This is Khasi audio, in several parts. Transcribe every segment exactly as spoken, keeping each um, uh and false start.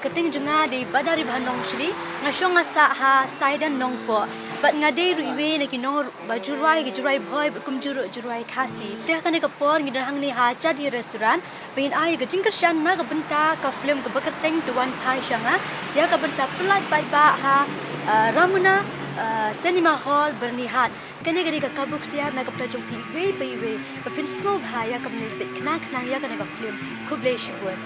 Ka kyrteng jong nga dei Badari Bhanong Shri, nga shong nga sah ha Saidan Nongpoh. Bad nga dei ruh iwei na ki nong ba ju rwai, ki ju rwai Bhoi bad kumjuh ruh ju rwai Khasi. Te ha kane ka por ngi don hangne ha Chadhi Restaurant ba ngin ai ka jingkyrshan na ka bynta ka film kaba kyrteng To Wan Phai Sha Nga, ïa kaban sa pynlait paidbah ha, ah, Ramuna, ah, Cinema Hall, Byrnihat. Kane ka dei ka kabu ksiar na ka bynta jong phi iwei pa iwei ba phin sngewbha ïa kaban leit peit khnang khnang ïa kane ka film. Khublei shibun.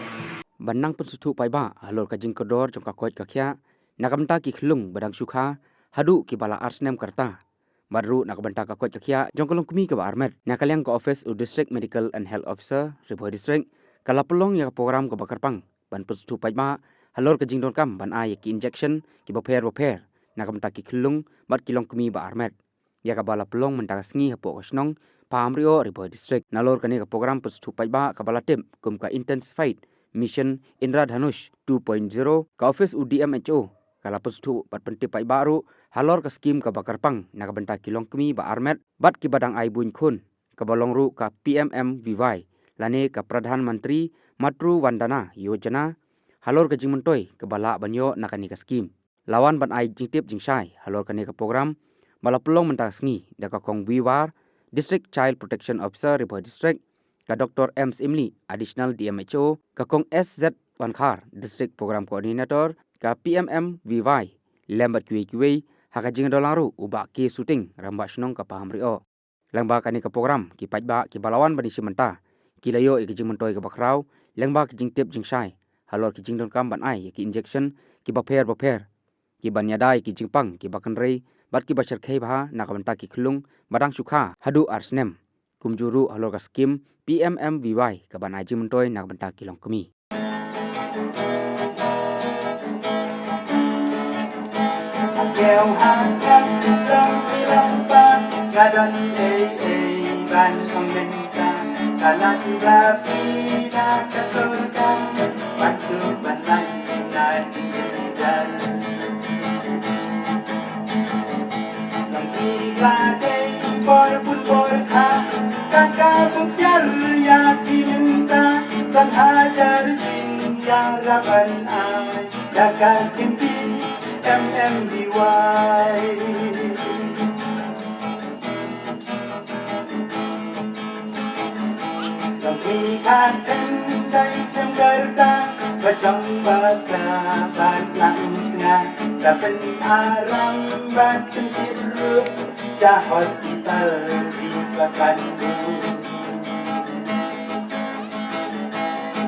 Ban nang pynsngewthuh paidbah halor ka jingkordor jong ka koit ka khiah na ka bynta ki khyllung ba dang shu kha haduh kiba la ar snem ka rta, bad ruh na ka bynta ka koit ka khiah jong ka longkmie kaba armet, na ka liang ka ophis u District Medical and Health Officer, Ri Bhoi District, ka la pynlong ïa ka program kaba kyrpang ban pynsngewthuh paidbah halor ka jingdonkam ban ai ïa ki injection kiba pher bapher na ka bynta ki khyllung bad ki longkmie ba armet, ïa kaba la pynlong mynta ka sngi hapoh ka shnong Pahamrioh, Ri Bhoi District. Nalor kane ka program pynsngewthuh paidbah kaba la tip kum ka Intensified Mission Indradhanush two point zero, ka ophis u D M H O ka la pynsngewthuh bad pyntip paidbah ruh halor ka skim kaba kyrpang na ka bynta ki longkmie ba armet bad kiba dang ai buiñ khun, kaba long ruh ka P M M V Y lane ka Pradhan Mantri Matru Vandana Yojana, halor ka jingmyntoi kaba lah ban ïoh na kane ka skim. La wan ban ai jingtip jingshai halor kane ka program ba la pynlong mynta ka sngi da ka Kong V War, District Child Protection Officer, Ri Bhoi District, ka Doctor M Syiemlieh, Additional D M H O, ka Kong S Z Wankhar, District Program Coordinator, ka P M M V Y, lem bad kiwei kiwei, ha ka jingïadon lang ruh u Bah K Suting, Rangbah Shnong ka Pahamrioh. Lyngba kane ka program, ki paidbah kiba la wan ban ïashim bynta ki la ïoh ïa ki jingmyntoi kiba khraw lyngba ki jingtip jingshai halor ki jingdonkam ban ai ïa ki injection kiba pher bapher, kiban ïada ïa ki jingpang kiba kynrei bad kiba shyrkhei bha na ka bynta ki khyllung ba dang shu kha haduh ar snem, kumjuh ruh halor ka skim P M M V Y kaban ai jingmyntoi na ka bynta ki longkmie. Hasngew hasngew, long ki long pa, ka don ei ei ban ong mynta, ka la phi da phi da ka sorkar, ban suk ban lai na jingjar. Nang ki la dei por bun por kha, ka ka suk siar ïa ki mynta, san hajar jingïarap ban ai ïa ka skim P M M V Y. Long phi khat khyndai snem ka rta, ba shong ba sah bad nang tnga, ka pynarang bad pyntip ruh sha hospital ri ba kan du.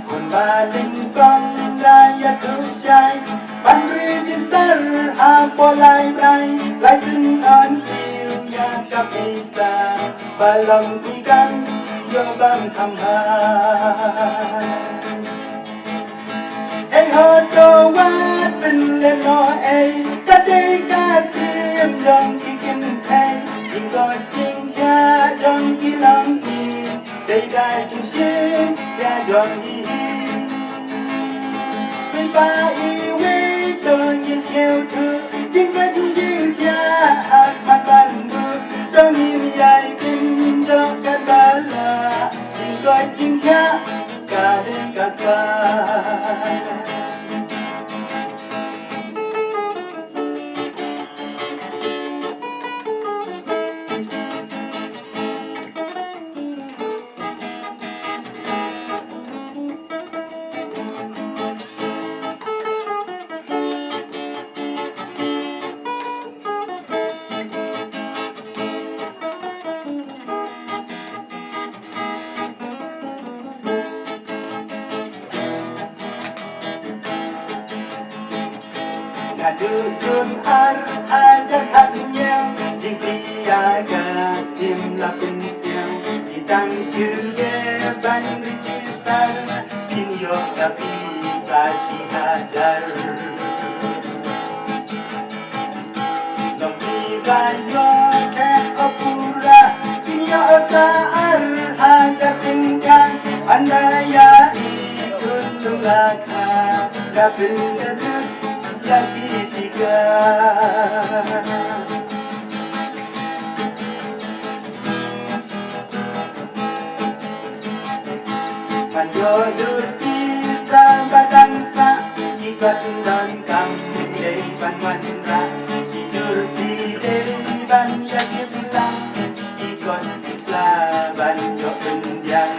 Khun ba lyngkong da ïathuh shai ban register hapoh Laiblai, lai sien yn siew ïa ka pisa ba long ki kan ïoh bam kham bha. Ei ho to wat pynlehnoh ei, ka dei ka skim jong ki kynthei, jingkoit jingkhiah jong ki long i, dei da jingshim ïa jong i. Phi pa iwei to ngin sngewthuh, jingkoit jingkhiah ha khmat ban buh, to ngin ïai kynjoh katba lah, jingkoit jingkhiah ka dei ka spah. Naduh Jun ar hajar khathynñiew, jingpynïaid ka skim la pynsiaw, ki dang shu leh ban register, kin ïoh ka pisa shi hajar. Long phi ba ïoh theh o pura, phin ïoh sa ar hajar tyngka. Hynda ïa i khun nongla kha, da pynkyndit ïa ki tika. Ban ïoh dur pisa ba dang sah, ki Kot donkam dei ban wanrah, shijur ki dei ban ïa ki blang, ki kot ki sla ban ïoh pynbiang.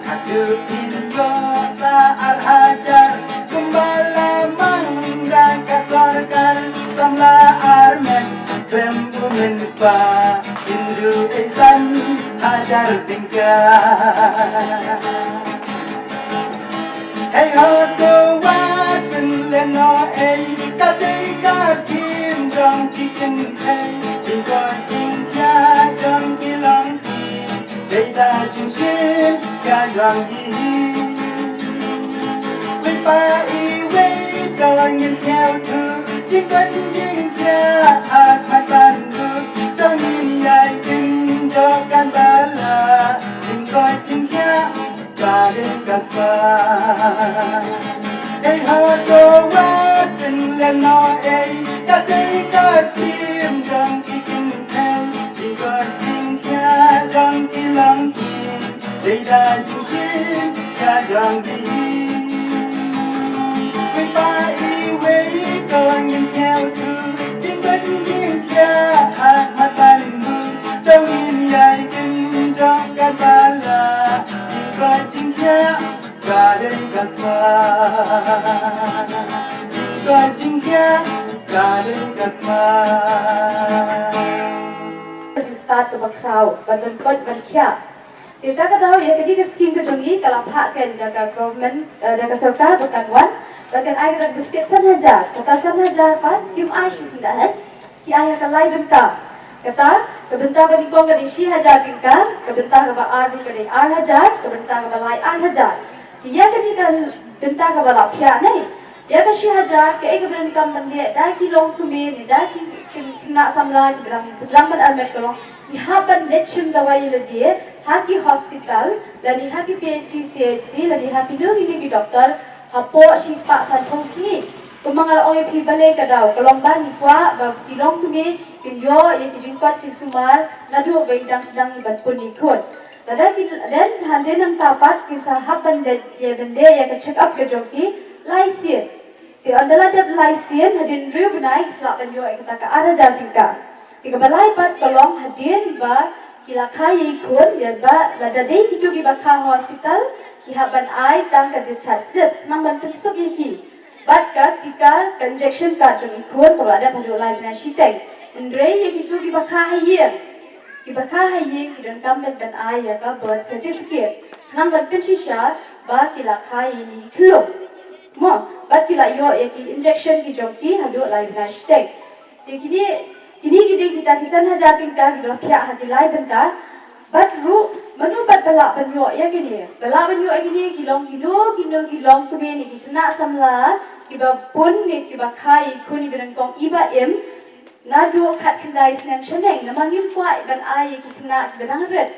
Haduh phin ïoh sa ar hajar kumba la mang da ka sorkar, samla armet khlem u mynpa, kin duh ei san hajar tyngka. Hei ho, to wat pynlehnoh ei, ka dei ka skim jong ki kynthei, jingkoit jingkhiah jong ki longkmie, dei da jingshim khia jong ngi. Wei pa iwei, to ngin sngewthuh, jingkoit jingkhiah ha khmat ban dur, to ngin ïai kynjoh kan ba la, jingkoit jingkhiah ka dei ka spah. Hei ho, to wat pynlehnoh ei, ka dei ka skim jong ki kynthei, jingkoit jingkhiah jong ki longkmie, dei da jingshim khia jong ngi. Wei pa iwei, to ngin sngewthuh, jingkoit jingkhiah ha khmat ban dur, to ngin ïai kynjoh kan ba la, jingkoit jingkhiah ka dei ka spah. Jingkoit jingkhiah ka dei ka spah. Jingstad kaba khraw ban don koit ban khiah. Te ta ka daw ïa kane ka skim ka jong ngi ka la phah keiñ da ka government, eh, da ka sorkar ba kan wan, ba kan ai kata ka stet san hajar, kata san hajar pat kim ai shisien da heh. Ki ai ha ka lai bynta. Kata, ka bynta ba nyngkong ka dei shi hajar tyngka, ka bynta kaba ar ruh ka dei ar hajar, ka bynta kaba lai ar hajar. Te ïa kane ka bynta kaba la phiah ne, ïa ka shi hajar, kaei kaba donkam ban leh da ki longkmie ne da ki, ki khynnah samla kiba dang sdang ban armet ka long, ki hap ban leit shim dawai ïa lade ha ki hospital lane ha ki P H C, C H C lane ha kino kino ki doktor hapoh shispah sanphew sngi. Kumba nga la ong ïa phi balei ka daw, ka long ba ngi kwah ba ki longkmie kin ïoh ïa ki jingkoit jingsumar naduh ba ki dang sdang ban pun ïa ki khun. Lada ki, lada hynrei nangta pat kin sa hap ban leit ïa, ban leit ïa ka check up ka jong ki lai sien. Te ynda la dep lai sien, hadien hynriew bnai ki sa lah ban ïoh ïa kata ka ar hajar tyngka. Te kaba lai pat ka long hadien ba ki la kha ïa ki khun, ïa ba lada dei kito kiba kha ha hospital, ki hap ban ai tang ka discharge slip, khnang ban pynsuk ïa ki. Bad ka tika, ka injection card jong ki khun kaba la dep haduh lai bnai shiteng. Hynrei ïa kito kiba kha ha ïing, kiba kha ha ïing ki donkam ban, ban ai ïa ka birth certificate, khnang ban pynshisha ba ki la kha ïa ine i khyllung. Mo, bad ki la ïoh ïa ki injection ki jong ki haduh lai bnai shiteng. Te kine, kine ki dei kita ki san hajar tyngka kiba phiah ha ki lai bynta. Bad ruh, mano pat ba lah ban ïoh ïa kine? Ba lah ban ïoh ïa kine ki long kino kino ki longkmie ne ki khynnah samla kiba pun ne kiba kha ïa ki khun iba nyngkong iba im naduh khatkhyndai snem shaneng. Namar ngim kwah ban ai ïa ki khynnah kiba dang rit.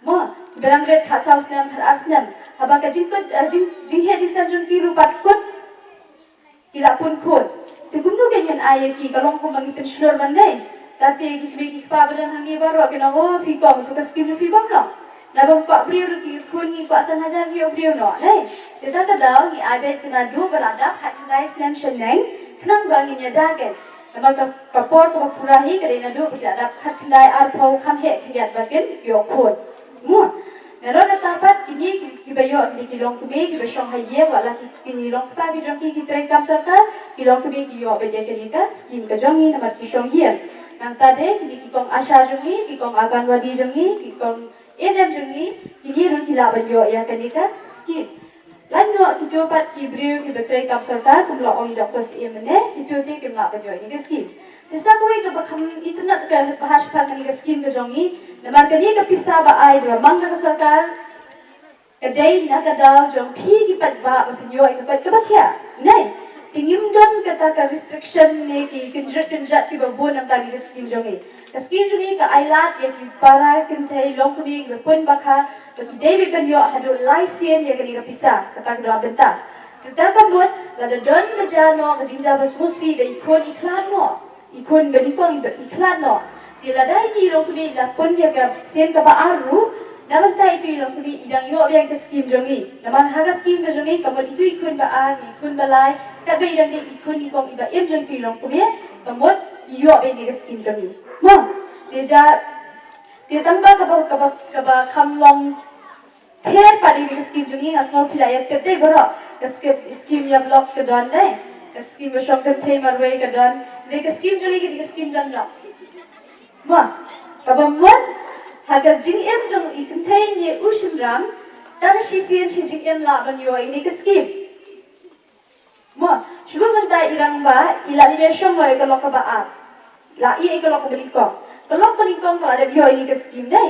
Mo, kiba dang rit khatsaw snem, khatar snem. Haba ka jingkut, eh, jing, jingheh jingsan jong ki ruh pat kut, ki la pun khun. Te kumno kein ngin ai ïa ki, ka long kumba ngi pynshlur ban dei. Te ki kmie ki kpa ba don hangne baroh kin ong, "O phi kong, to ka skim jong phi bym long. Naba ym kwah briew ruh ki khun, ngi kwah san hajar ngi ïoh briew noh." Dei. Te ta ka daw ngi ai beit naduh ba la dap khatkhyndai snem shaneng, khnang ba ngin ïada kein. Namar ka, ka por kaba pura hi ka dei naduh ba ki la dap khatkhyndai, arphew, kham heh khyndiat ba kin ïoh khun. Mo. Nalor kata pat kine ki, kiba ïoh, kine ki longkmie kiba shong ha ïing, wat la ki, ki longkpa ki jong ki ki trei kam sorkar, ki longkmie ki ïoh beit ïa kane ka skim ka jong ngi namar ki shong ïing. Nangta de kine ki kong ASHA jong ngi, ki kong Anganwadi jong ngi, ki kong ANM jong ngi, kine ruh ki lah ban ïoh ïa kane ka skim. Lano kito pat ki briew kiba trei kam sorkar, kum la ong i Doctor Syiem mynne, kito te kim lah ban ïoh ïa kane ka skim. Te sa kawei kaba kham itynnad ka ba ha shaphang kane ka skim ka jong ngi, namar kane ka pisa ba ai da ba mang na ka sorkar, ka dei na ka daw jong phi ki paidbah ba phin ïoh ïa ka koit kaba khiah. Nai, te ngim don kata ka restriction ne ki kynjat kynjat kiba bun na kane ka skim jong ngi. Ka skim jong ngi ka ai lad ïa ki para kynthei longkmie kiba pun ba kha ba ki dei ban ïoh haduh lai sien ïa kane ka pisa, kata ka dei bynta. Kata ka mut lada don ka jia noh ka jingjia ba sngewsih ba i khun i khlad noh, i khun ba nyngkong i khlad noh. Te lada ine i longkmie i la pun ïa ka sien kaba ar ruh, Na mynta itu i longkmie i dang ïoh biang ka skim jong i. Namar ha ka skim ka jong i ka mut itu i khun ba ar, i khun ba lai, katba i dang dei i khun i kong i ba im jong itu i longkmie, ka mut i ïoh biang ka skim jong i. Mo, te ja, te tang ba kaba, kaba, kaba kham long ther pat ïa ka skim jong i, nga sngew phi la ïa tip dei baroh. Ka skim, skim ïa block ka don dei. Ka skim ba shong kynthei marwei ka don. Dei ka skim jong i ka dei ka skim don noh. Mo, kaba mut, ha ka jingim jong i kynthei ne u shynrang, tang shisien shi jingim lah ban ïoh ïa kane ka skim. Mo, shu mynta i rangbah, i la leit shong ïa ka lok kaba ar. La ïa ka lok kaba nyngkong. Ka lok kaba nyngkong ka la dep ïoh ïa kane ka skim dei.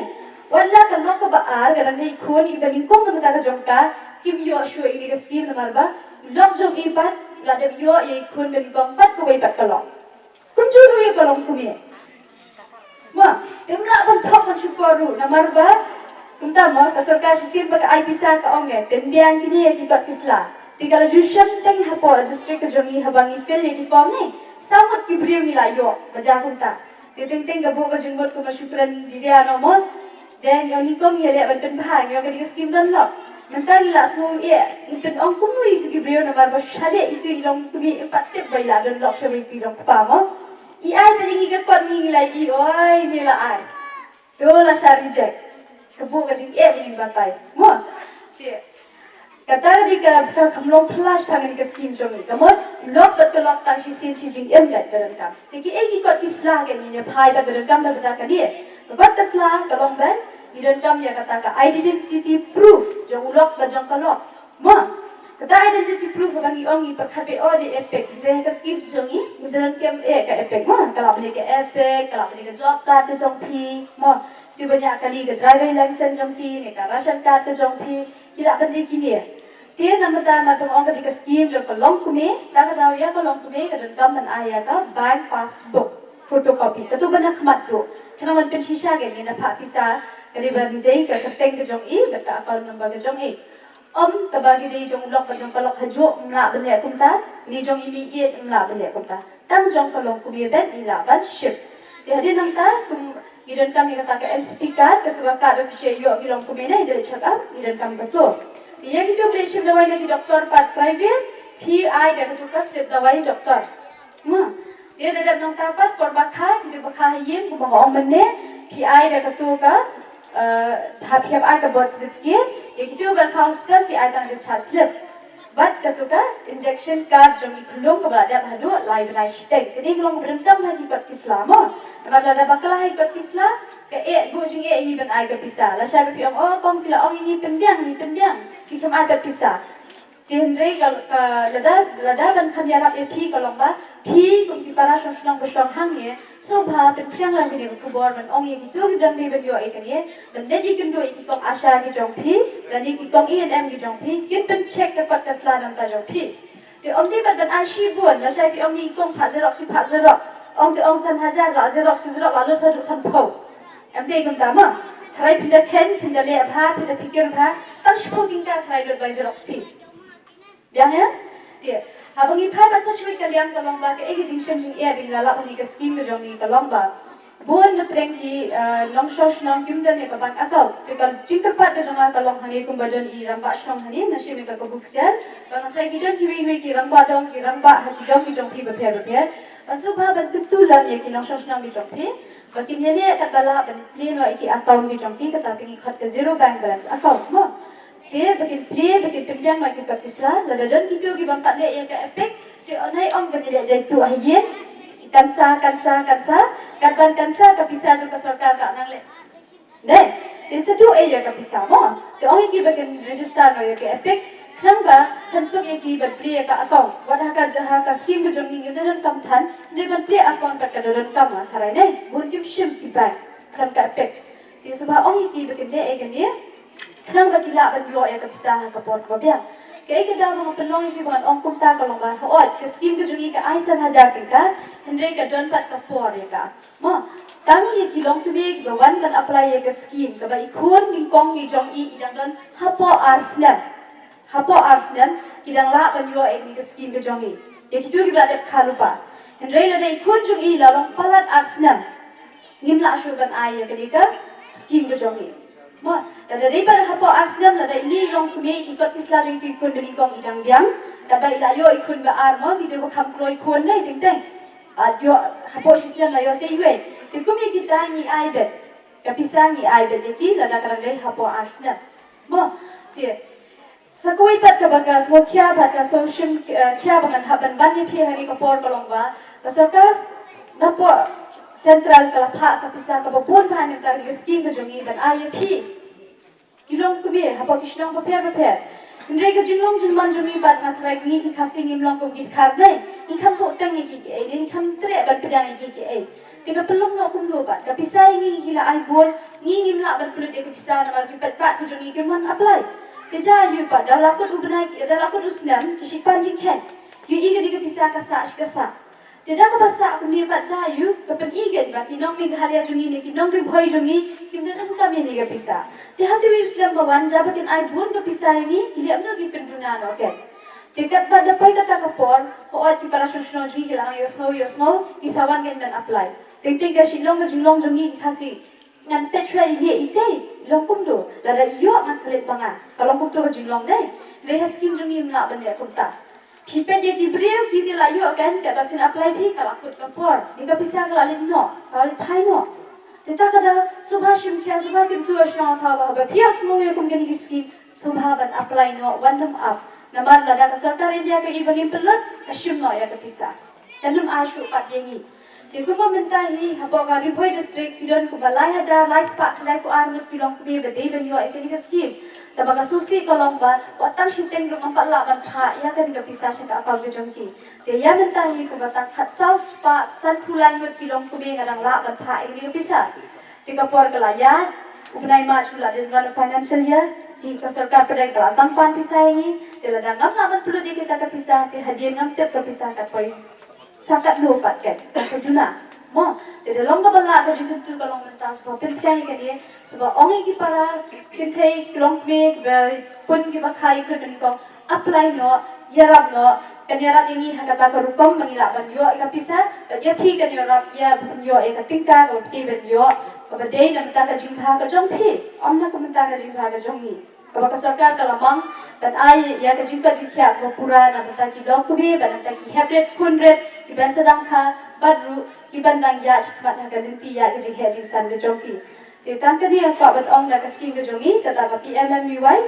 Wat la ka lok kaba ar, ka dang dei khun i ba nyngkong na ka bynta ka jong ka, kim ïoh shuh ïa kane ka skim namar ba lok jong i pat, la dep ïoh ïa i khun ba nyngkong pat kawei pat ka lok. Kumjuh ruh ïa ka longkmie. Mo, te ym lah ban thok ban shukor ruh, namar ba, kumta mo, ka sorkar shisien ba ka ai pisa ka ong eh, pynbiang kine ïa ki kot ki sla. Te ka la ju shem teng hapoh district ka jong ngi haba ngi fill ïa ki form ne, saw ngut ki briew ngi la ïoh, ba ja kumta. Te teng teng ka buh ka jingmut kumba shu kren biria no mo, Dei, ngi ong ngi kong ngi leh ban pynbha, ngi ong ka dei ka skim don lok. Mynta ngi la sngew eh, ngi pyn-ong kumno itu ki briew namar ba sha leh itu i longkmie im pat tip ba i la don lok sha ba itu i longkpa mo. I ai ba ngi ka kot ngi ngi la i oi, ngi la ai. To la sha reject. Ka buh ka jingeh ba ngin batai. Mo. Te. Kata ka dei ka, ka kham long phylla shaphang kane ka skim jong ngi. Ka mut, lok bad ka lok tang shisien shi jingim bad ka donkam. Te ki ei ki kot ki sla ka ngi ïa phai bad ka donkam da kata ka dei. Ka kot ka sla ka long ba ngi donkam ïa kata ka identity proof jong u lok bad jong ka lok. Mo, kata identity proof ba ngi ong ngi pyrkhat ba o dei EPIC. Te ka skim jong ngi, ngi donkam eh ka EPIC. Mo, ka lah ban dei ka EPIC, ka lah ban dei ka job card ka jong phi. Mo, tu ba ïa kali ka driver license jong phi, ne ka ration card ka jong phi. Ki lah ban dei kine. Te na mynta ma tang ong ka dei ka skim jong ka longkmie, ta ka daw ïa ka longkmie ka donkam ban ai ïa ka bank passbook photocopy. Katu ban ha khmat ruh. Khnang ban pynshisha ka ngi na phah pisa ka dei ban dei ka kyrteng ka jong i bad ka account number ka jong i. Ym kaba ki dei jong u lok ka jong ka lok ha juh ym lah ban leh kumta, ni jong i mei ïeit ym lah ban leh kumta. Tang jong ka longkmie ban i lah ban shim. Te hadien nangta kum ngi donkam ïa kata ka M C P card, katu ka card ba phi shu ïoh ki longkmie ne, da leit check up ngi donkam katu. Te ïa kitu ba leit shim dawai na ki doktor pat private, phi ai da katu ka slip dawai doktor. Mo. Te da dep nangta pat por ba kha, kitu ba kha ha ïing kumba nga ong mynne, phi ai da katu ka, eh, ha phi hap ai ka birth certificate, ïa kitu ba kha hospital phi ai tang discharge slip. Bad katu ka injection card jong i khunlung kaba la dep haduh lai bnai shiteng. Kane ka long kaba donkam ha ki kot ki sla mo. Namar lada bakla ha ki kot ki sla, ka eh buh jingeh ïa ngi ban ai ka pisa. Lashai ba phi ong, oh kong phi la ong ïa ngi pynbiang, ngi pynbiang. Phi khlem ai pat pisa. Te hynrei ka, ka lada, lada ban kham ïarap ïa phi ka long ba phi kum ki para shong shnong ba shong hangne, sngewbha pynphriang lang kane ka khubor ban ong ïa kito ki dang dei ban ïoh ïa kane, ban leit ïakynduh ïa ki kong ASHA ki jong phi, lane ki kong E N M ki jong phi, kin pyncheck ka kot ka sla nangta jong phi. Te ym dei pat ban ai shibun, lashai phi ong ïa ki kong phah xerox, phi phah xerox. Ong te ong san hajar, la xerox, phi xerox, la lut haduh sanphew. Ym dei kumta mo. Tharai phin da khein, phin da leh bha, phin da phikir bha, tang shiphew tyngka tharai lut bai xerox phi. Biang ïa? Te, haba ngi phai pat sa shuwa ka liang ka long ba kaei ka jingshim jingeh ba ngi la lap ha kane ka skim ka jong ngi ka long ba bun na pdeng ki, eh, nongshong shnong kim don ïa ka bank account. Te ka jingkyrpad ka jong nga ka long hangne kumba don i rangbah shnong hangne, nga shim ïa ka ka buk siar. Ka long tharai ki don kiwei kiwei ki rangbah dong, ki rangbah ha ki dong ki jong phi bapher bapher. Ban sngewbha ban kyntu lam ïa ki nongshong shnong ki jong phi ba kin ïaleh katba lah ban plie noh ïa ki account ki jong phi, kata phi ngi khot ka zero bank balance account mo. Te ba kin plie, ba kin pynbiang noh ki kot ki sla, lada don kito ki bym pat leh ïa ka EPIC, te yn ai ong ban ïaleh jaitu ha ïing. Kan sa, kan sa, kan sa, katba kan sa ka pisa jong ka sorkar ka nang leh. Dei, te sa duh ei ïa ka pisa mo. Te ong ïa ki ba kin register noh ïa ka EPIC, khnang ba kan suk ïa ki ban plie ïa ka account. Wat ha ka, ha ka skim ka jong ngi ngi da donkam than, ngi ban plie account pat ka da donkam ma tharai ne. Bun kim shim ki bank khlem ka EPIC. Te sngewbha ong ïa ki ba kin leh ïa kane. Khnang ba ki lah ban ïoh ïa ka pisa ha ka por kaba biang. Kaei ka daw ba nga pynlong ïa phi ba ngan ong kumta ka long ba, hooid, ka skim ka jong ngi ka ai san hajar tyngka, hynrei ka don pat ka por ïa ka. Mo, tang ïa ki longkmie kiba wan ban apply ïa ka skim, kaba i khun nyngkong ki jong i i dang don hapoh ar snem. Hapoh ar snem, ki dang lah ban ïoh ïa kane ka skim ka jong i. Ïa kito kiba la dep kha lypa. Hynrei lada i khun jong i la long palat ar snem, ngim lah shuh ban ai ïa kane ka skim ka jong i. Mo, lada dei pat hapoh ar snem, lada i longkmie i kot ki sla jong i khun banyngkong i dang biang, lada i la ïoh i khun ba ar mo, ki dei ba kham kloi khun dei teng teng. Ba ïoh hapoh shi snem la ïoh sa iwei. Te kum ïa kita ngi ai beit. Ka pisa ngi ai beit ïa ki lada ka dang dei hapoh ar snem. Mo, te sa kawei pat kaba ka sngewkhia bad ka sngewshim, eh, khia ba ngan hap ban ban ïa phi ha kane ka por ka long ba ka sorkar napoh central ka la phah ka pisa kaba bun bha na ka skim ka jong ngi ban ai ïa phi ki longkmie hapoh ki shnong bapher bapher. Hynrei ka jinglong jingman jong ngi bad nga tharai ngi ki Khasi ngim long kum ki dkhar dei. Ngi kham buh teng ïa ki kiei, ngi kham treh ban pdiang ïa ki kiei. Te ka pynlong noh kumno pat, ka pisa ïa ngi ngi la ai bun, ngi ngim lah ban pynlut ïa ka pisa namar ki paidbah ki jong ngi kim wan apply. Te jia aïu pat, da la kut u bnai, da la kut u snem, ki shah pan jingkheiñ. Ïohi kane ka pisa ka sah shi ka sah. Te da kaba sah kumne pat jia aïu, ka pyni kein ba ki nong Meghalaya jong ngi ne ki nong Ri Bhoi jong ngi kim don donkam ïa kane ka pisa. Te ha kawei u snem ba wan jia ba kin ai bun ka pisa ïa ngi, ki leh kumno ki pynduna noh kein. Te katba da poi kata ka por, hooid ki para shnong shnong jong ngi ki la nang ïohsngew ïohsngew, ki sa wan kein ban apply. Teng teng ka shu long ka jinglong jong ngi ki Khasi. Ngan peit shuwa ïa itei, long kumno, lada ïoh ngan sa leit ba nga. Ka long kumto ka jinglong dei. Hynrei ha skim jong ngi ym lah ban leh kumta. Phi peit ïa ki briew, ki te la ïoh kein, katba phin apply phi, ka la kut ka por. Kane ka pisa ka la leit noh, ka la leit phai noh. Te ta ka daw, sngewbha shim khia, sngewbha kyntu ïa shnong thaw ba haba phi ïohsngew ïa kum kine ki skim, sngewbha ban apply noh, wan nym ap. Namar lada ka sorkar India ka i ba ngin pynlut, ka shim noh ïa ka pisa. Kan nym ai shuh pat ïa ngi. Te kumba mynta hi hapoh ka Ri Bhoi District ki don kumba lai hajar lai spah khyndai phew ar ngut ki longkmie ba dei ban ïoh ïa kane ka skim. Tangba ka sngewsih ka long ba wat tang shiteng ruh ngam pat lah ban phah ïa kane ka pisa sha ka account ka jong ki. Te ïa mynta hi kumba tang khatsaw spah sanphew lai ngut ki longkmie nga dang lah ban phah ïa kane ka pisa. Te ka por ka la ïaid, u bnai March u la dei u wan u financial year, te ka sorkar pdeng ka la sdang pan pisa ïa ngi, te lada ngam lah ban pynlut ïa kita ka pisa, te hadien ngam tip ka pisa ka poi sa katno pat kein, ka duna. Mo, te da long kaba lah ka jingkyntu ka long mynta sngewbha pynphriang ïa kane, sngewbha ong ïa ki para kynthei ki longkmie kiba pun kiba kha ïa ki khun banyngkong, apply noh, ïarap noh, kan ïarap ïa ngi ha kata ka rukom ba ngi lah ban ïoh ïa ka pisa, bad ïa phi kan ïarap ïa ban ïoh ïa ka tyngka kaba phi ban ïoh, kaba dei na bynta ka jingbha ka jong phi, ym na ka bynta ka jingbha ka jong ngi. Kaba ka sorkar ka la mang ban ai ïa ka jingkoit jingkhiah kaba pura na bynta ki longkmie, bad na bynta ki heprit khunrit, ki ban sdang kha, bad ruh ki ban dang ïaid shakhmat ha ka lynti ïaid ka jingheh jingsan ka jong ki. Te tang kane nga kwah ban ong na ka skim ka jong ngi, kata ka P M M V Y,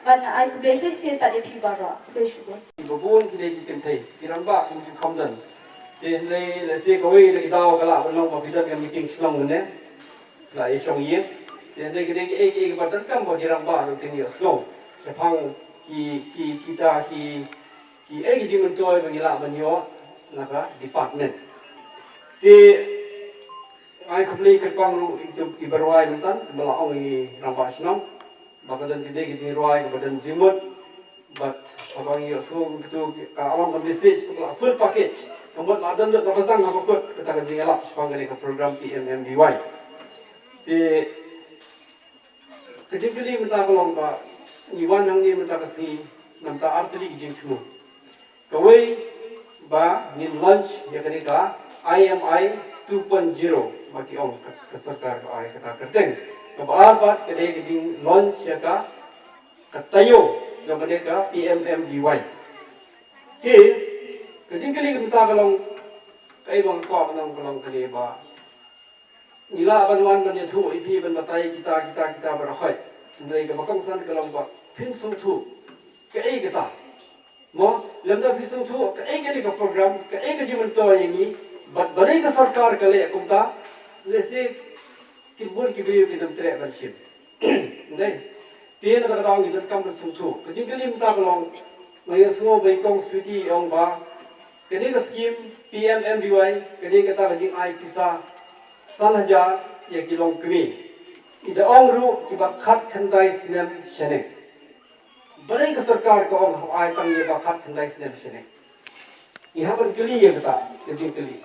bad nga ai khublei shisien pat ïa phi baroh. Khublei shibun. Ki ba bun ki dei ki kynthei, ki rangbah kum ki kham don. Te hynrei lehse kawei na ki daw ka lah ban long ba phi don ka meeting shnong mynne. La ïa shong ïing. Te hynrei ki dei ki ei ki ei ki ba donkam ba ki rangbah ruh kin ïohsngew shaphang ki, ki, kita ki, ki ei ki jingmyntoi ba ngi lah ban ïoh na ka department. Te ai khublei kyrpang ruh ïa ki, ki ba rwai mynta, ba la ong ïa i rangbah shnong ba ka don ki dei ki jingrwai kiba don jingmut. Bad haba ngi ïohsngew kito ka long ka message kaba la full package, ka mut la don lut kaba sdang haba kut kata ka jingïalap shaphang kane ka program P M M V Y. Te ka jingkylli mynta ka long ba ngi wan hangne mynta ka sngi na bynta ar tylli ki jingthmu. Kawei ba ngin launch ïa kane ka I M I two point zero ba ki ong ka, ka sorkar ka ai kata ka kyrteng. Kaba ar pat ka dei ka jing launch ïa ka, ka taïew jong kane ka P M M V Y. Te ka jingkylli ka mynta ka long, kaei ba nga kwah ban ong ka long kane ba ngi lah ban wan ban ïathuh ïa phi ban batai kita, kita, kita baroh. Hynrei kaba kongsan ka long ba phin sngewthuh kaei kata. Mo, lymda phi sngewthuh kaei kane ka program, kaei ka jingmyntoi ïa ngi, bad balei ka sorkar ka leh kumta, lehse ki bun ki briew kin ym treh ban shim. Dei. Te na kata ka daw ngi donkam ban sngewthuh. Ka jingkylli mynta ka long, nga ïohsngew ba i Kong Sweety i ong ba kane ka skim P M M V Y, kane kata ka jingai pisa san hajar ïa ki longkmie. I da ong ruh kiba khatkhyndai snem shaneng. Balei ka sorkar ka ong hap ai tang ïa ba khatkhyndai snem shaneng? Ngi hap ban kylli ïa kata ka jingkylli.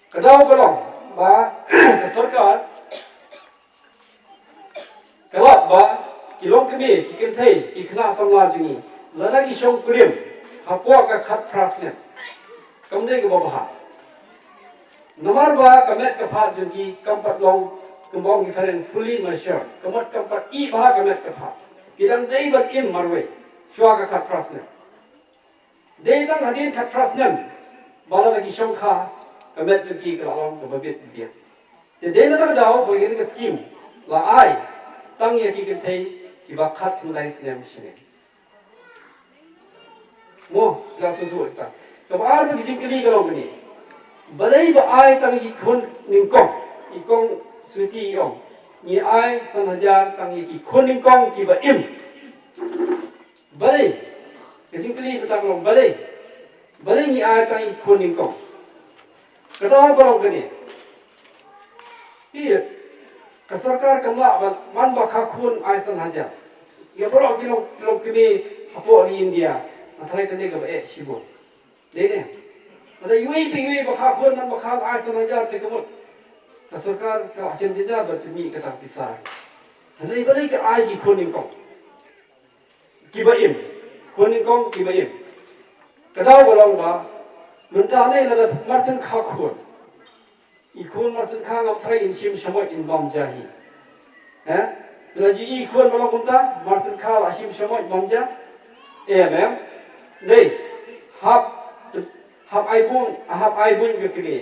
Ka daw ka long ba ka sorkar ka lap ba ki longkmie, ki kynthei, ki khynnah samla jong ngi, lada ki shong kurim hapoh ka khatphra snem, kam dei kaba bha. Namar ba ka met ka phad jong ki kam pat long Kumba ong ki phareng fully matured. Ka mut kam pat ih bha ka met ka phad. Ki dang dei ban im marwei. Shuwa ka khatphra snem. Dei tang hadien khatphra snem ba lada ki shongkha ka met jong ki ka la long kaba bit biang. Te dei na kata ka daw ba ïa kane ka skim la ai tang ïa ki kynthei kiba khatkhyndai snem shaneng. Mo, la sngewthuh ita. Kaba ar ka jingkylli ka long kane. Balei ba ai tang ïa ki khun nyngkong, i kong Sweety i ong, ngi ai san hajar tang ïa ki khun nyngkong kiba im. Balei? Ka jingkylli kata ka long balei? Balei ngi ai tang ïa ki khun nyngkong? Kata ka long kane. Ïa, ka sorkar kam lah ban, ban ba kha khun ai san hajar. Ïa baroh ki long, ki long kmie hapoh ri India. Nga tharai kane kaba eh shibun. Dei ne? Lada iwei pa iwei ba kha khun ban ba kha ai san hajar te ka mut ka sorkar ka la shem jynjar ban pynmih kata ka pisa. Hynrei balei ka ai ki khun nyngkong kiba im. Khun nyngkong kiba im. Ka daw ka long ba mynta ne lada marshen kha khun, i khun marshen kha ngam tharai in shim shamoit in bam ja hi. He? Lada ju i khun ba long kumta marshen kha la shim shamoit bam ja. Em, em. Dei. Hap, hap ai bun, hap ai bun ka kmie.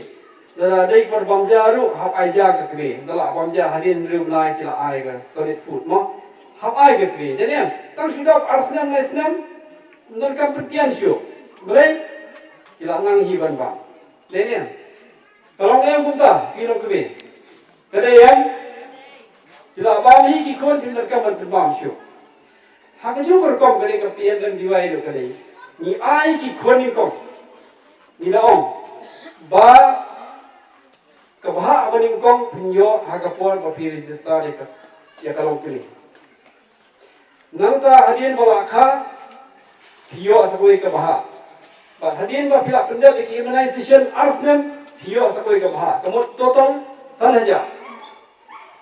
Lada dei por bam ja ruh hap ai ja ka kmie. Da la bam ja hadien hynriew bnai ki la ai ka solid food mo. Hap ai ka kmie. Dei ne? Tang shu dap ar snem lai snem. Ym donkam pyntian shuh. Balei? Ki la nang hi ban bam. Dei ne? Ka long ne kumta ki long kmie. Ka dei em? Ki la bam hi ki khun, kim donkam ban pynbam shuh. Ha kajuh ka rukom ka dei ka P M M B Y ruh ka dei. Ngi ai ki khun nyngkong. Ngi la ong ba ka bhah ba nyngkong phin ïoh ha ka por ba phi register ïa ka, ïa ka longkmie. Nangta hadien ba la kha phi ïoh sa kawei ka bhah. Bad hadien ba phi la pyndep ïa ka immunization ar snem phi ïoh sa kawei ka bhah. Ka mut total san hajar.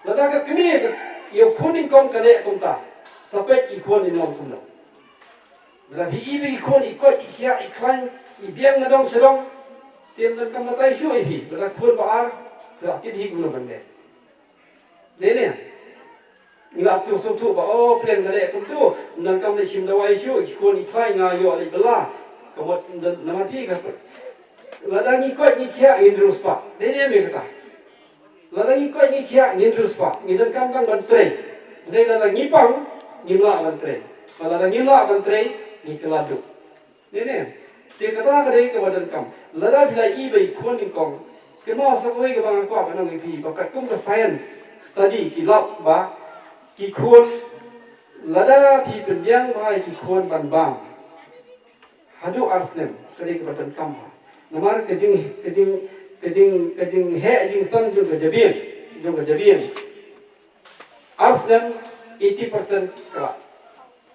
Lada ka kmie ka ïa khun nyngkong ka leh kumta, sa peit i khun in long kumno. Lada phi i ba i khun i koit i khiah i khlaiñ i biang na dong sha dong, te ym donkam batai shuh ïa phi. Lada khun ba ar phi la tip hi kumno ban leh. Dei ne? Ngi la tu sngewthuh ba, oh, pleng ka leh kumtu, ym donkam leit shim dawai shuh, i khun i khlaiñ nga ïoh leit bylla. Ka mut ym don namar phi ka. Lada ngi koit ngi khiah ngin riewspah. Dei ne em kata? Lada ngi koit ngi khiah ngin riewspah, ngi donkam tang ban trei. Dei lada ngi pang ngim lah ban trei. Ba lada ngim lah ban trei ngi kylla duk. Dei ne? Te kata ka dei kaba donkam. Lada phi la i ba i khun nyngkong, kynmaw sa kawei kaba nga kwah ban ong ïa phi ba katkum ka science study ki lap ba ki khun, lada phi pynbiang ba ki khun ban bam haduh ar snem ka dei kaba donkam bha. Namar ka jing, ka jing, ka jing, ka jingheh jingsang jong ka jabieng, jong ka jabieng, ar snem eighty percent ka la,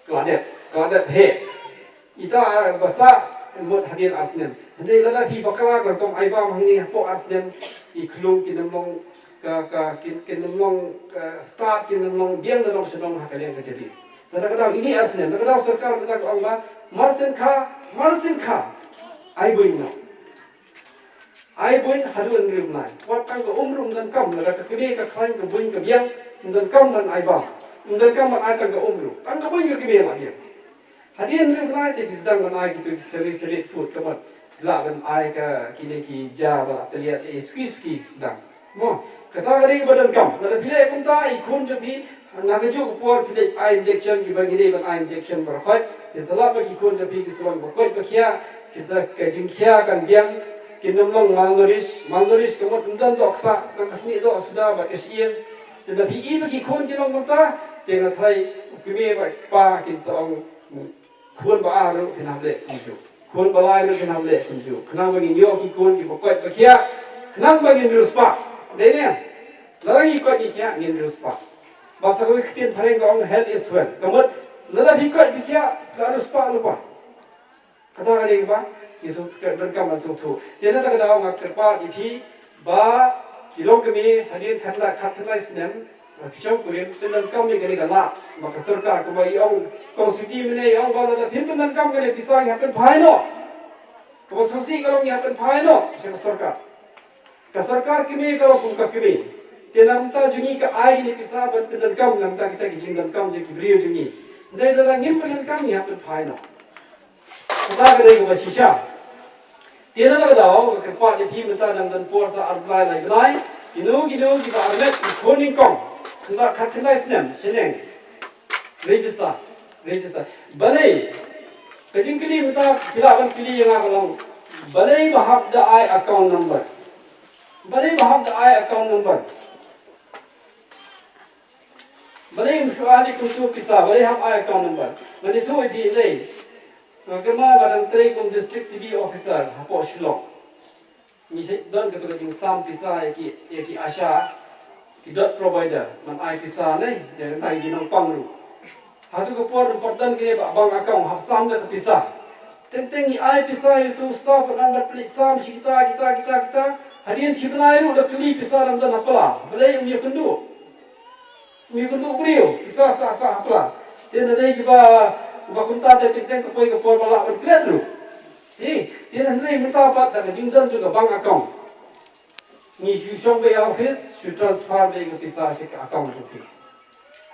ka la dep, ka la dep heh. Ita ba sah mut hadien ar snem. Hynrei lada phi bakla ka rukom ai bam hangne hapoh ar snem, i khlung kin ym long ka, ka, kin, kin ym long ka start, kin ym long biang na dong sha dong ha ka liang ka jabieng. Te da ka daw ine ar snem, da ka daw sorkar mynta ka ong ba marshen kha, marshen kha ai buiñ noh. Ai buiñ haduh hynriew bnai. Wat tang ka um ruh ym donkam, lada ka kmie ka khlaiñ ka buiñ ka biang, ym donkam ban ai bam. Ym donkam ban ai tang ka um ruh. Tang ka buiñ ka kmie la biang. Hadien hynriew bnai te phi sdang ban ai kito ki solid, solid food ka mut. Lah ban ai ka kine ki ja ba la tylliat, eh, suki suki sdang. Mo, kata ka dei kaba donkam. Lada phi leh kumta, i khun jong phi, na kajuh ka por phi leit ai injection, kiba ngi dei ban ai injection baroh khoit. Kin sa lap ba ki khun jong phi ki sa long ba koit ba khiah, kin sa, ka jingkhia kan biang, kin ym long malnourished, malnourished ka mut ym don doh ksah, nang ka snieh doh suda bad ka shyieng. Te lada phi i ba ki khun ki long kumta, te nga tharai u kmie bad kpa kin sa ong, khun ba ar ruh phin hap leh kumjuh. Khun ba lai ruh phin hap leh kumjuh. Khnang ba ngin ïoh ki khun kiba koit ba khiah. Khnang ba ngin riewspah. Dei ne? Lada ngi koit ngi khiah ngin riewspah. Bad sa kawei ka ktien phareng ka ong health is wealth. Ka mut lada phi koit phi khiah la riewspah lypa. Kata ka dei kaba ngi shu, ka donkam ban sngewthuh. Te na kata ka daw nga kyrpad ïa phi, ba ki longkmie hadien khatkhyndai, khatkhyndai snem, ba phi shong kurim, te donkam ïa kane ka lad ba ka sorkar, kumba i ong, kong Sweety mynne i ong ba lada phin pyndonkam kane pisa ngi hap pynphai noh. Kaba sngewsih ka long ngi hap pynphai noh sha ka sorkar. Ka sorkar kmie ka long kum ka kmie. Te na bynta jong ngi ka ai kine ki pisa ban pyndonkam na bynta kita ki jingdonkam jong ki briew jong ngi. Hynrei lada ngim pyndonkam ngi hap pynphai noh. Kata ka dei kaba shisha. Te na kata ka daw nga kyrpad ïa phi mynta dang don por sa ar bnai lai bnai. Kino kino kiba armet ki khun nyngkong khyndai, khatkhyndai snem shaneng. Register. Register. Balei? Ka jingkylli mynta phi lah ban kylli ïa nga ka long, balei ba hap da ai account number? Balei ba hap da ai account number? Balei ym shu ai kumtu pisa? Balei hap ai account number? Ngan ïathuh ïa phi lei. Nga kynmaw ba dang trei kum District T B Officer hapoh Shillong. Ngi sa don katu ka jingsam pisa ïa ki, ïa ki ASHA, ki DOT provider, ban ai pisa ne ïa ki nongpang ruh. Hato ka por nang pat don kine ba bank account hap sam da ka pisa. Teng teng ngi ai pisa ïa utu u staff, nang bat pynleit sam sha kita, kita, kita, kita. Hadien shi bnai ruh da kylli pisa nang don ha pla. Balei ym ïakynduh? Ym ïakynduh briew, pisa sah sah ha pla. Te na dei kiba, kiba kumta te teng teng ka poi ka por ba lah ban klet ruh. Te, te na dei mynta pat da ka jingdon jong ka bank account. Ngi shu shong beit ha office, shu transfer beit ka pisa sha ka account jong phi.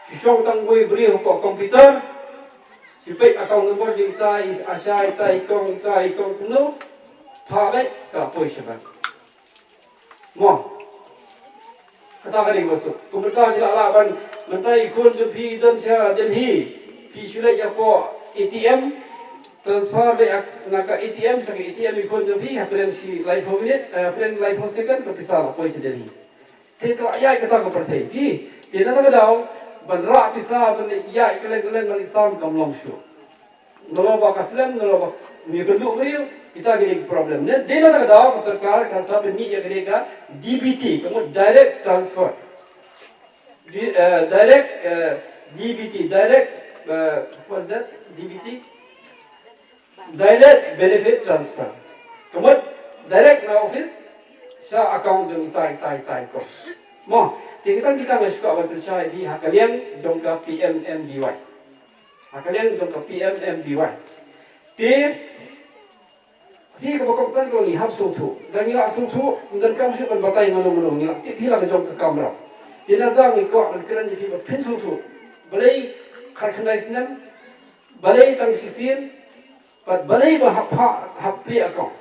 Shu shong tang wei briew hapoh computer, shu peit account number jong ita i ASHA, ita i kong, ita i kong kumno, phah beit ka la poi sha bank. Mo. Kata ka dei ka ba suk. Kumta phi lah lah ban, mynta i khun jong phi i don sha Delhi, phi shu leit ïa hapoh A T M, transfer beit na ka A T M sha ka A T M i khun jong phi, hapdeng shi laiphew minit, eh, hapdeng laiphew second ka pisa la poi sha Delhi. Te ka la ïaid kata ka pyrthei. Phi, te na kata ka daw ban rah pisa, ban ïaid kylleng kylleng, ban leit sam kam long shuh. Nalor ba ka slem, nalor ba ym ïakynduh briew, kita ki dei ki problem. Ne, dei na kata ka daw ka sorkar ka sa pynmih ïa kane ka D B T, ka mut direct transfer. Di-, eh, direct, eh, D B T, direct, eh, what's that? D B T? Direct benefit transfer. Ka mut direct na office sha account jong ita, ita, ita i kong. Mo, te kita, kita nga shu kwah ban pynshai ïa phi ha ka liang jong ka P M M B Y. Ha ka liang jong ka P M M B Y. Te, phi kaba kongsan ka long ngi hap sngewthuh. Da ngi lah sngewthuh, ym donkam shuh ban batai mano mano, ngi lah tip hi la ka jong ka kamram. Te na da ngi kwah ban kren ïa phi ba phin sngewthuh. Balei khatkhyndai snem, balei tang shisien, bad balei ba hap, hap, hap plie account.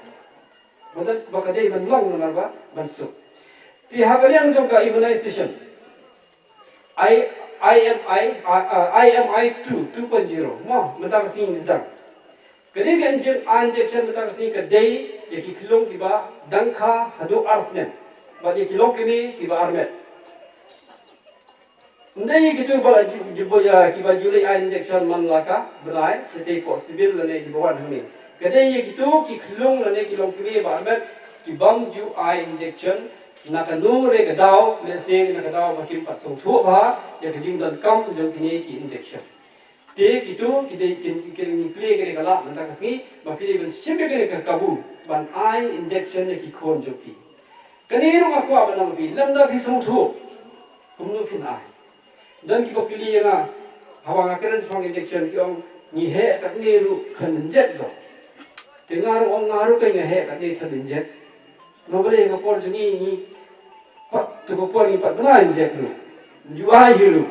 Ba dei, ba ka dei ban long namar ba ban suk. Te ha ka liang jong ka immunization. I, I M I, uh, uh, I M I two, two point zero. Mo, mynta ka sngi ngi sdang. Ka dei ka inje-, eye injection mynta ka sngi ka dei ïa ki khyllung kiba dang kha haduh ar snem. Bad ïa ki longkmie kiba armet. Ym dei ïa kito ba la ju-, ju-, ba, ïa kiba ju leit eye injection man la ka bnai, shatei pok civil lane kiba wan hangne. Ka dei ïa kito ki khyllung lane ki longkmie ba armet ki bym ju eye injection, na kano re ka daw, lehse na ka daw ba kim pat sngewthuh bha ïa ka jingdonkam jong kine ki injection. Te kito ki dei kin, kin ngi plie kane ka lad mynta ka sngi ba phi dei ban shim ïa kane ka kabu ban eye injection ïa ki khun jong phi. Kane ruh nga kwah ban ong ïa phi, lymda phi sngewthuh, kumno phin eye? Don kiba kylli ïa nga, haba nga kren shaphang injection ki ong, ngi heh katne ruh kan inject doh. Te nga ruh ong, nga ruh kan, nga heh katne kan inject. Namar balei ka por jong ngi, ngi pat, to ka por ngi pat bna inject ruh. Ju eye hi ruh.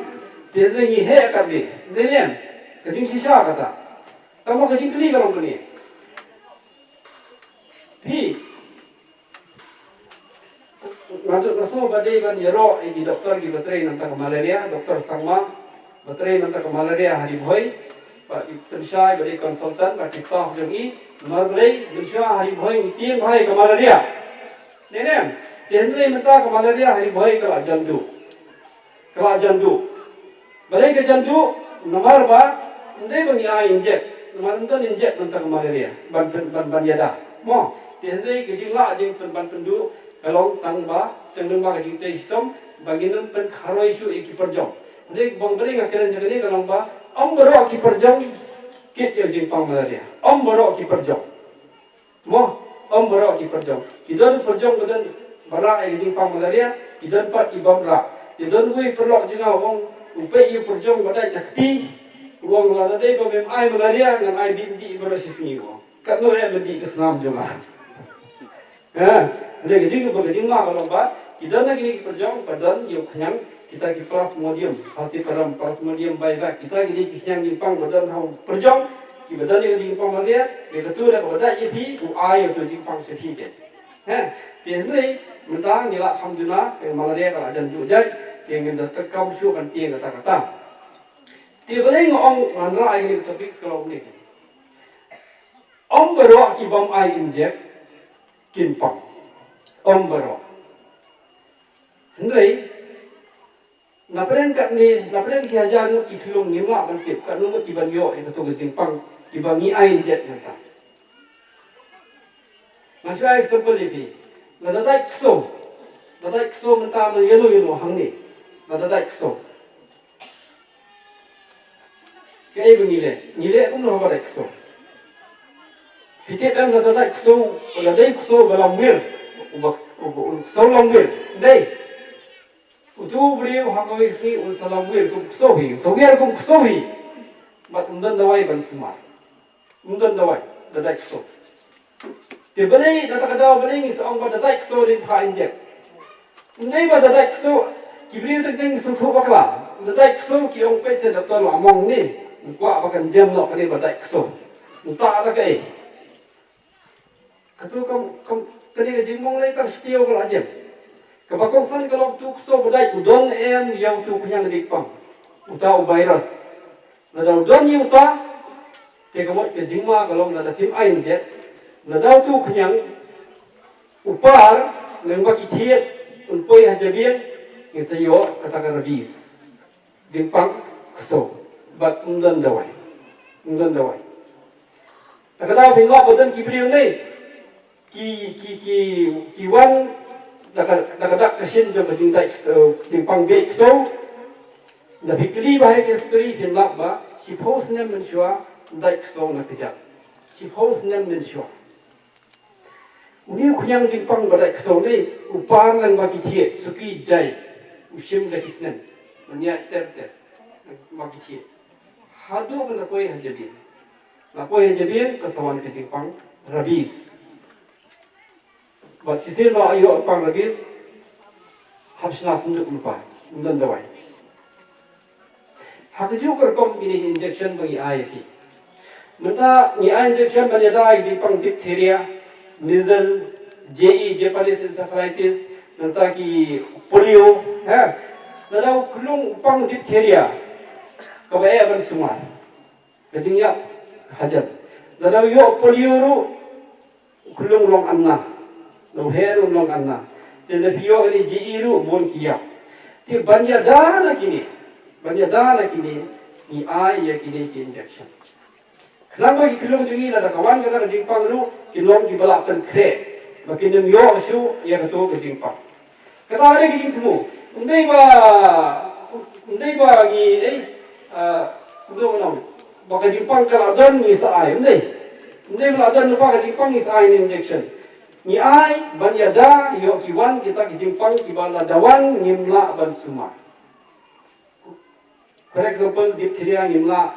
Te lei ngi heh katne. Dei ne em? Ka jingshisha kata. Tangba ka jingkylli ka long kane. Phi, nga tip, nga sngew ba dei ban ïaroh ïa ki doktor kiba trei na bynta ka malaria, Doktor Sangma, ba trei na bynta ka malaria ha Ri Bhoi, bad i pynshai ba dei consultant, bad ki staff jong i, namar balei, mynshuwa ha Ri Bhoi ngi tieng bha ïa ka malaria. Ne ne, te hynrei mynta ka malaria ha Ri Bhoi ka la jan duh. Ka la jan duh. Balei ka jan duh? Namar ba ym dei ba ngi ai inject, namar ym don inject mynta ka malaria ban, ban, ban, ban ïada. Mo, te hynrei ka jinglah jingpyn, ban pynduh ka long tang ba, tang lyngba ka jingtrei shitom ba ngin ym pynkharoi shuh ïa ki pyrjong. Hynrei ba balei nga kren ïa kane ka long ba ym baroh ki pyrjong kit ïa u jingpang malaria. Ym baroh ki pyrjong. Mo, ym baroh ki pyrjong. Ki don pyrjong ba don ba rah ïa ka jingpang malaria, ki don pat ki bym rah. Ki don uwei u paralok jong nga u ong, u peit ïa u pyrjong ba dait na kti, u ong lada dei ba mem ai malaria ngan ai bym dih baroh shi sngi, u ong. Katno em ban dih ka snam jong nga. Ha. Hynrei ka jing, ka jingma ka long ba ki don na kine ki pyrjong ba don ïa u khñiang, kita ki plasmodium falciparum, plasmodium vivax, kita kine ki khñiang jingpang ba don ha u pyrjong, kiba don ïa ka jingpang malaria, ïa katu da kaba dait ïa phi, u ai ïa utu u jingpang sha phi te. He, te hynrei mynta ngi la kham duna, ka malaria ka la jan duh jait, te ngin da treikam shuh ban tieng kata kata. Te balei nga ong, nga wanrah ïa kane ka topic, ka long kumne. Ym baroh ki bym ai injek kin pang. Ym baroh. Hynrei na pdeng katne, na pdeng ki hajar ngut ki khyllung, ngim lah ban tip katno ngut kiban ïoh ïa kato ka jingpang kiba ngi ai injek mynta. Nga shu ai example ïa phi. Lada dait ksew, lada dait ksew mynta, man ïano ïano hangne, lada dait ksew, kaei ba ngi leh? Ngi leh kumno haba dait ksew? Phi tip em, lada dait ksew, lada dait ksew ba lamwir, uba, uba, uba ksew lamwir, dei. Utu u briew ha kawei ka sngi un sa lamwir kum ksew hi, un sa wiar kum ksew hi. Bad um don dawai ban sumar. Um don dawai, da dait ksew. Te balei, da kata ka daw balei ngi sa ong ba da dait ksew dei ban ai injek? Ym dei ba da dait ksew, ki briew teng teng ki sngewthuh bakla. Da dait ksew ki ong peit sha doktor la mong ne. Ym kwah ba kan jem noh kane ba dait ksew. Mynta da kaei? Katu kam, kam, kane ka jingmong lei kam shtiew ka la jem. Kaba kongsan ka long utu u ksew ba dait u don em ïa utu u khñiang jingpang, uta u virus. Lada u don ïa uta, te ka mut ka jingma ka long lada phim ai injek, lada utu u khñiang u par lyngba ki thied un poi ha jabieng, ngin sa ïoh kata ka rabies. Jingpang ksew. Bad ym don dawai. Ym don dawai. Ta ka daw phin lap ba don ki briew ne ki, ki, ki, ki wan da ka, da ka dak ka shin jong ka jingdait ksew, jingpang bieit ksew. Da phi kylli ba ha ka history phin lap ba shiphew snem mynshuwa dait ksew na kjat. Shiphew snem mynshuwa. Une u khñiang jingpang ba dait ksew ne u par lyngba ki thied, suki jai, u shim da ki snem, ban ïaid ter ter lyngba ki thied. Haduh ban da poi ha jabieng. La poi ha jabieng ka sa wan ka jingpang rabies. Bad shisien ba ïoh pang rabies, hap shna synduk lypa, ym don dawai. Ha kajuh ka rukom kine ki injection ba ngi ai ïa ki. Mynta ngi ai injection ban ïada ïa ki jingpang diphtheria, measles, J E, Japanese encephalitis, mynta ki polio, ha. Lada u khyllung u pang diphtheria, kaba eh ban sumar. Ka jingïap hajan. Lada u ïoh polio ruh, u khyllung long anna. Lada u heh ruh long anna. Te lada phi ïoh kine J E ruh bun ki ïap. Te ban ïada na kine, ban ïada na kine, ngi ai ïa kine ki injection. Khnang ba ki khyllung jong ngi lada ka wan kata ka jingpang ruh, kin long kiba lah pynkhreh. Ba kin ym ïoh shuh ïa kato ka jingpang. Kata ka dei ka jingthmu. Ym dei ba, ym dei ba ngi, eh, ah, kumno ngi ong, ba ka jingpang ka la don ngi sa ai, ym dei. Ym dei ba la don lypa ka jingpang ngi sa ai ne injection. Ngi ai ban ïada ïoh ki wan kita ki jingpang kiba lada wan ngim lah ban sumar. For example, diphtheria ngim lah,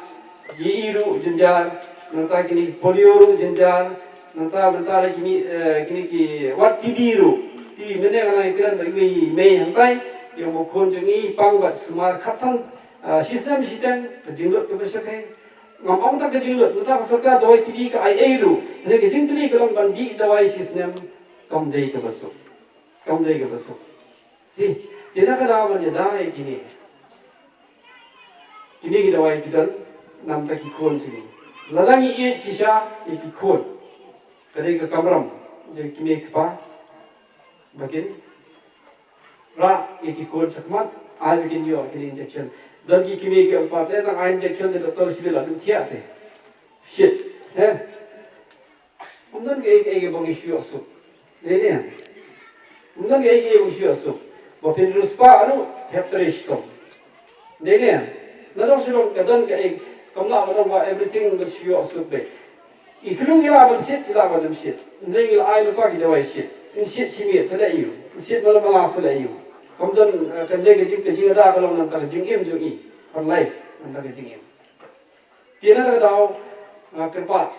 J E ruh jynjar, nangta kine polio ruh jynjar, nangta mynta la kine, eh, kine ki wat T B ruh. T B mynne nga la ïakren bad iwei i mei hangtai, ïa u khun jong i pang bad sumar khatsan, eh, shisnem shiteng, ka jinglut kaba shyrkhei. Ngam ong tang ka jinglut, mynta ka sorkar dawai T B ka ai ei ruh. Hynrei ka jingkylli ka long ban dih dawai shisnem, kam dei kaba suk. Kam dei kaba suk. Hi, te na ka daw ban ïada ïa kine. Kine ki dawai ki don namta ki khun jong ngi. Lada ngi ïeit shisha ïa ki khun, ka dei ka kamram jong ki mei ki pa ba kin rah ïa ki khun shakhmat, ai ba kin ïoh kine injection. Don ki kmie ki ong, pa, te tang ai injection te doktor shu la duh thiah te. Shit. He? Ym don kaei kaei kaba ngi shu ïoh suk. Dei ne? Ym don kaei kaei kaba ngi shu ïoh suk. Ba phin riewspah ruh hep trei shitom. Dei ne? Nadong shadong ka don kaei, kam lah ban ong ba everything ba shu ïoh suk beit. I khlung i lah ban shit, i lah ban ym shit. Ym dei i la ai lypa ki dawai shit. Yn shit shi miet sa leh aiu. Yn shit mala mala sa leh aiu. Kam don, eh, kan dei ka jing, ka jingada ka long namta ka jingim jong i. Ka life namta ka jingim. Te na ka daw, ah, kyrpad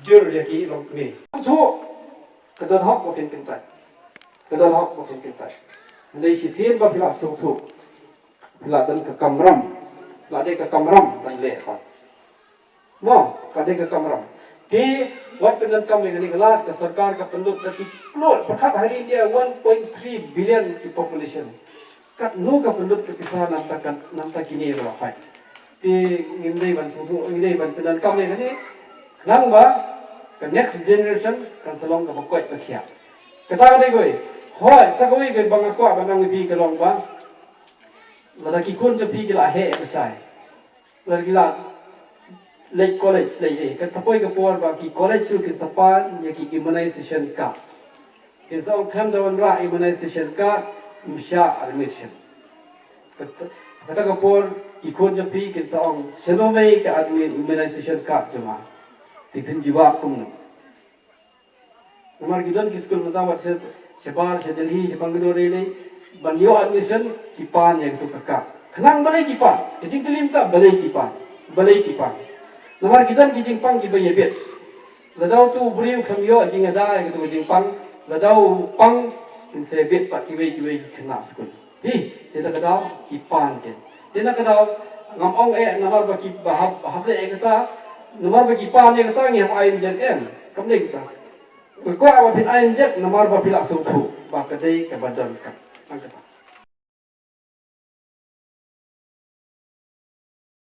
jur ïa ki longkmie. Thuh ka don hok ba phin kyntait. Ka don hok ba phin kyntait. Hynrei shisien ba phi la sngewthuh, phi la don ka kamram. La dei ka kamram ban leh pat. Mo, ka dei ka kamram. Te wat pyndonkam ïa kane ka lad, ka sorkar ka pynlut da ki klur, pyrkhat ha ri India one point three billion ki population. Katno ka pynlut ka pisa na bynta ka, na bynta kine ruh, hooid. Te ngim dei ban sngewthuh, ngim dei ban pyndonkam ïa kane. Khnang ba ka next generation kan sa long kaba koit ba khiah. Kata ka dei kawei. Hooid, sa kawei kaba nga kwah ban ong ïa phi ka long ba lada ki khun jong phi ki la heh ba shai, lada ki la leit college, leit ei, kan sa poi ka por ba ki college ruh kin sa pan ïa ki immunization card. Kin sa ong khlem da wanrah immunization card, ym shah admission. Kata, kata ka por ki khun jong phi kin sa ong, "Shano mei ka admi-, immunization card jong nga? Te phin jubab kumno?" Namar ki don ki skul mynta wat sha, shabar, sha Delhi, sha Bangalore lei, ban ïoh admission, ki pan ïa kato ka card. Khnang balei ki pan? Ka jingkylli mynta, balei ki pan? Balei ki pan? Namar ki don ki jingpang kiba ïabit. Lada uto u briew khlem ïoh jingada ïa kato ka jingpang, lada u pang, kin sa ïabit pat kiwei kiwei ki khynnah skul. Hi, te na ka daw ki pan kin. Te na ka daw, ngam ong eh namar ba ki ba hap, hap leh eh kata, namar ba ki pan ïa kata ngi hap ai injek em. Kam dei kata. Nga kwah ba phin ai injek namar ba phi la sngewthuh ba ka dei kaba donkam. Tang kata.